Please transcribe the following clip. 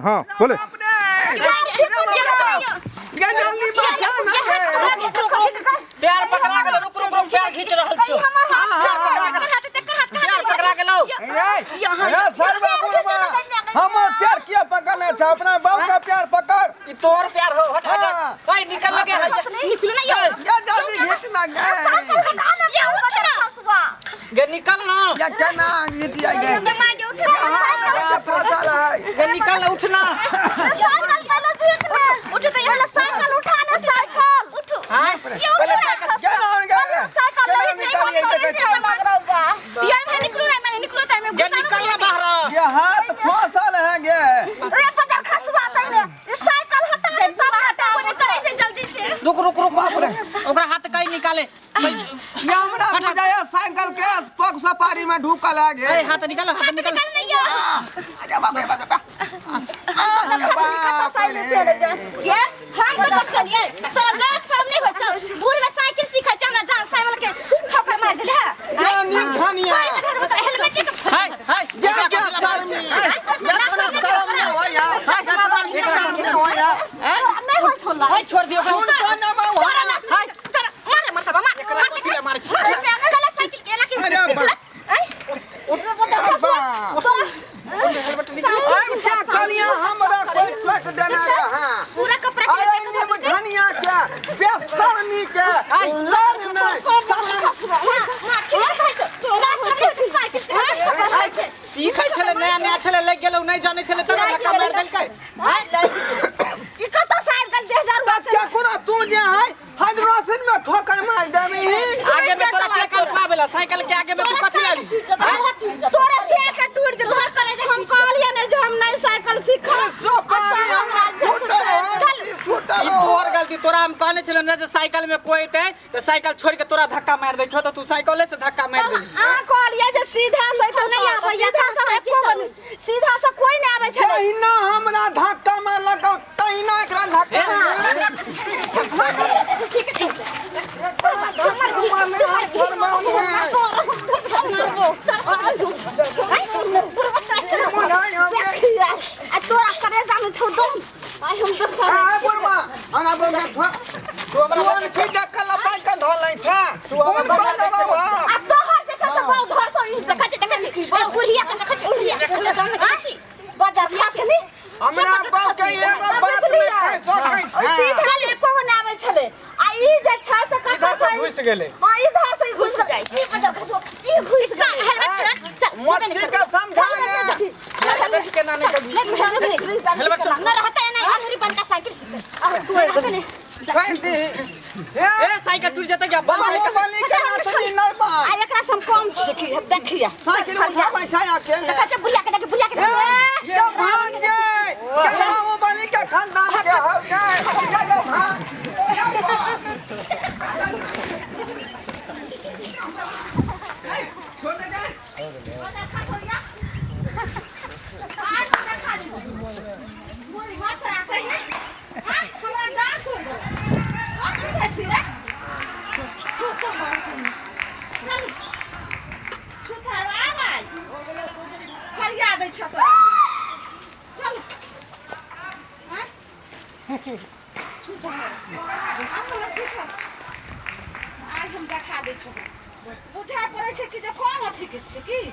हाँ बोले। बाप रे, गे जल्दी बचा ना गे। पैर पकड़ा गेलो, रुक रुक रुक, पैर खींच रहल छियो। पैर पकड़ा गेलो। ए ए सरवा बुढ़वा, हमर प्यार किया पकड़ने छ? अपना बाप का प्यार पकड़। ई तोर प्यार हो, हट हट। हाँ। ओए निकल लगे है। गे जल्दी घीच ना गे। गे निकल ना। या केना घीचिया गे? हाँ, फसल है। गे निकल ना, उठ ना। हां, पहले साइकिल। केना गे? केना निकालिए देखै छी? गे निकल ना बाहर। ये हाथ फसल है गे। रुक रुक रुक रुक, ओकरा हाथ कहीं निकाले। ये हमरा बुझाया साइकिल के पग सपारी में ढुकल है गे। ए हाथ निकाल, हाथ निकाल। अरे बाप रे बाप रे बाप। अरे बाप रे। हाय हाय। ये क्या शर्मी? ये तोरा शर्म नहीं होय या? ये तोरा शर्म नहीं होय या? हैं? ओए छोड़ दियो ओकरा। सुन तो ना बाबू। हाय, एकरा कथी ले मारै छी? अरे बाप। अब क्या कलिया हमरा कोई टोक देना रहा। पूरा कपड़ा अरे निमझनिया के बेशर्मी के लाज नहीं शर्म। सीखै छलै, नया नया छलै, लागि गेलौ, नहि जानै छलै तब धक्का मारि देलकै। तब क्या कोनो तू जे है हाइड्रोसिन में ठोकर मार देबी। आगे में तोरा के कल्पना भेला साइकिल के आगे में तू कथी लाली? तोरा से के टूट जे तोहर करे जे हम कहलिए ने जे हम नहीं साइकिल सीखब। सोपारी हमर छूटल है, छूटल ई तोहर गलती। तोरा हम कहने छलौ ने जे साइकिल में कोई एतै तऽ साइकिल छोड़ के तोरा धक्का मारि दै छौ, तऽ तू साइकिले से धक्का मारि देली। अहाँ कहलिए जे सीधा साइकिल नहीं आबै, सीधा से सीधा से कोई नहीं आबै छलै। तहिना हमरा धक्का मार लगौ तहिना एकरा धक्का ठीक है। धक्का मारले हम फरमाउनी है। तोरा करे जाने छौ दम आइ हम देखा। आ बुढ़वा हमरा बोल के तू हमरा तू छी धक्का लपाई के ढोलै छ कोन बनबौ? आ तोहर जे छै से बहु घर से ई देखै छी, देखै छी ए बुढ़िया के, देखै छी बुढ़िया के, देखै छी बाजार खसनी। हमरा बाप के एगो बात नहि कहि सकै ओ छै। सीधा एको गो नहि आबै छलै आ ई जे छै से कतऽ इधर से से घुसि गेलै। हां, इधर से घुस जाइ छी, बाजार खसो ई घुस गेलै। हेलमेट चल। मोटी के समझा ले। हेलमेट केना नहि कभी? हेलमेट चल। न रहता है ना हरी बन का साइकिल सीखे अब तू रहते ने। छोड़ि दी। ए ए साइकिल टूट जेतै क्या? बंद साइकिल। बाहुबली के नथनी नहि बा। आ एकरा से हम कम छी, देखिए देखिए। साइकिल उठाबै छै अकेले। देखै छै बुढ़िया के, देख बुढ़िया के। ए के भाग गे के बाहुबली के खानदान के हौ गे के गो भाग। आज हम देखा दै छौ, बुझाय पड़ै छै कि जे कोन अथी के छियै की।